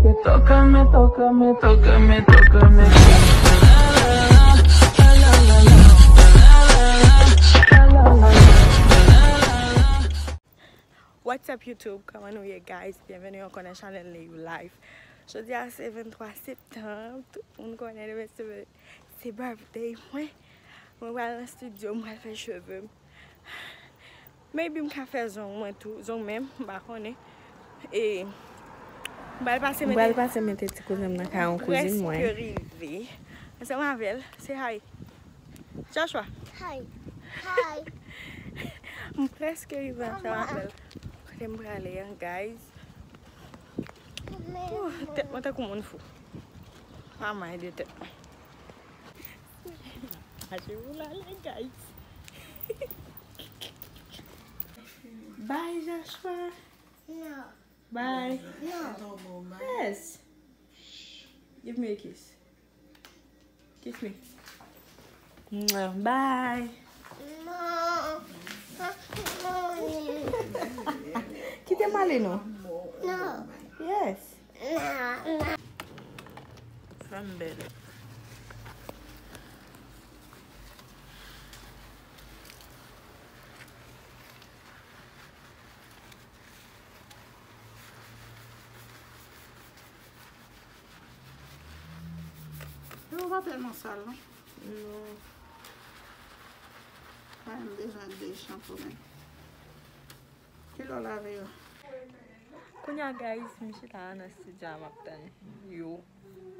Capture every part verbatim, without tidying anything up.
Me toca, me toca, me toca, me toca, me What's up YouTube? Kòman nou ye, guys? Byenveni ankò nan chanèl Leyou Life. Jodi a se venntwa septanm. Tout moun konnen demen se, se birthday mwen. Mwen pral nan studio, mwen pral fè cheve m. Maybe m ka fè zong mwen tou, zong menm, m pa konnen. E m pral pase mete, m pral pase mete ti kouzen m nan kay yon kouzin mwen. Prèske rive. Ansanm avè l, say hi. Joshua. Hi. Hi. M prèske rive ansanm avè l. Kote m prale an, guys? Ouh, tèt mwen tankou moun fou. Manman, ede tèt mwen. Mache pou l ale, guys. Bye, Joshua. No. Bye. No. Yes. Give me a kiss. Kiss me. Mwah. Bye. No. Kite m ale non. No. Yes. No, no. Fanm bèl. Yo pa tèlman sal non. Non. Pa menm bezwen de chanpou menm. Kilè w lave yo? Kounye a, guys, m chita nan studio a, m ap tann yo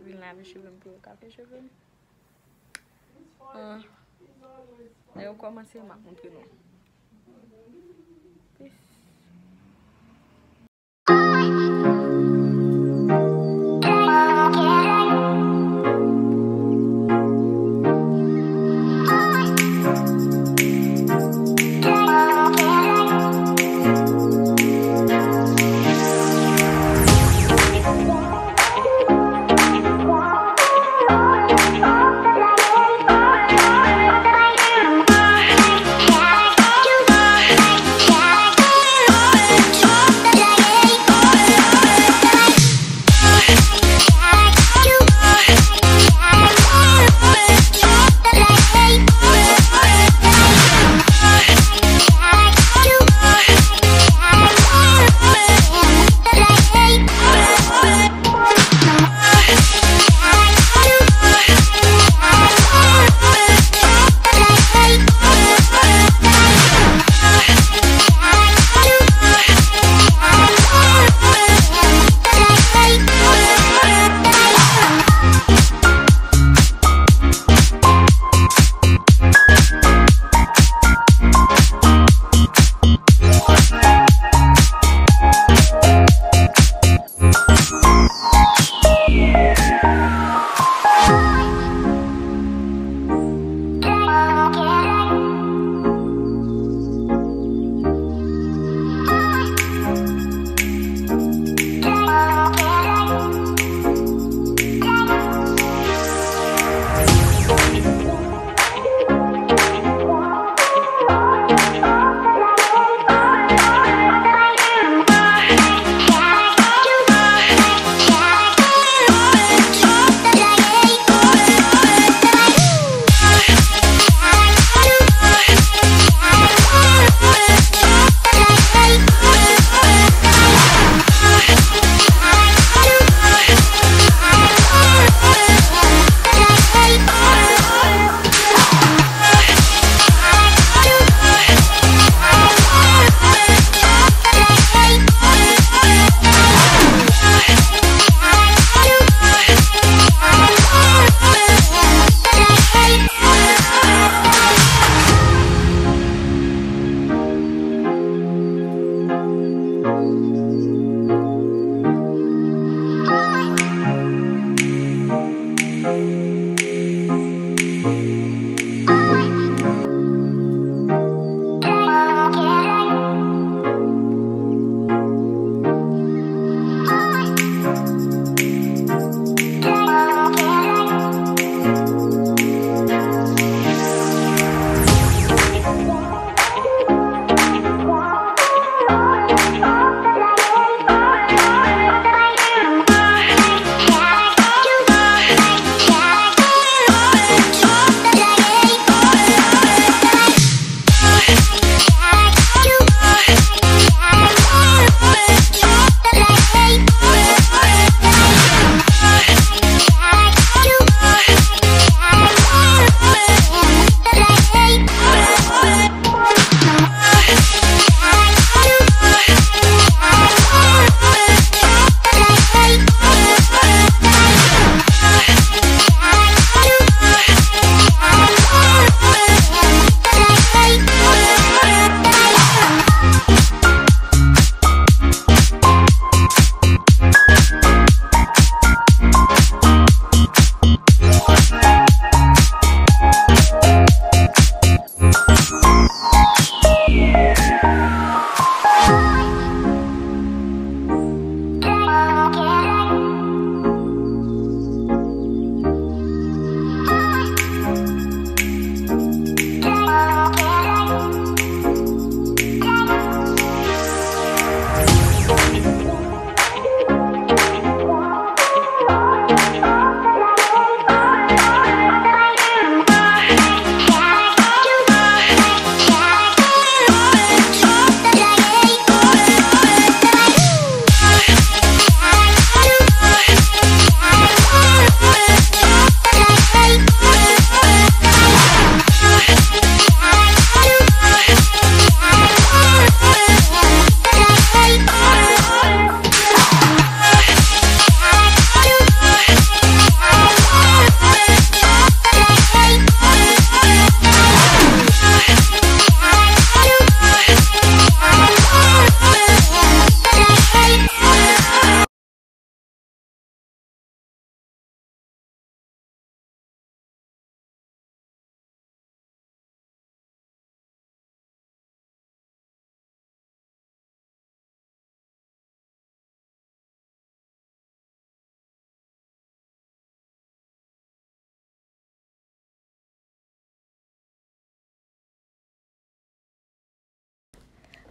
vin lave cheve m pou yo ka fè cheve m. Ah, lè yo kòmanse, m ap montre nou. Peace.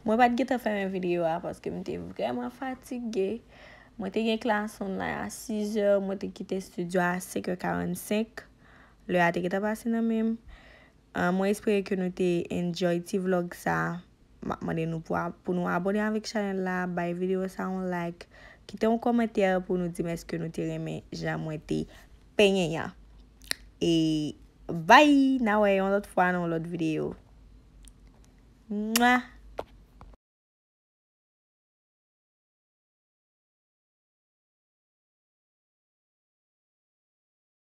Mwen pa t gentan fèmen videyo a paske m te vrèman fatige. Mwen te gen klas online a sizè, mwen te kite estidyo a senkè karannsenk. Lè a te gentan pase nan men m. Ah, mwen espere ke nou te enjoy ti vlog sa. M ap mande nou pou, a- pou nou abòne avèk chanèl la, bay videyo sa yon like, kite yon kòmantè pou nou di m èske nou te renmen jan mwen te penyen an. E bay, n a wè yon lòt fwa nan yon lòt videyo. Mwa!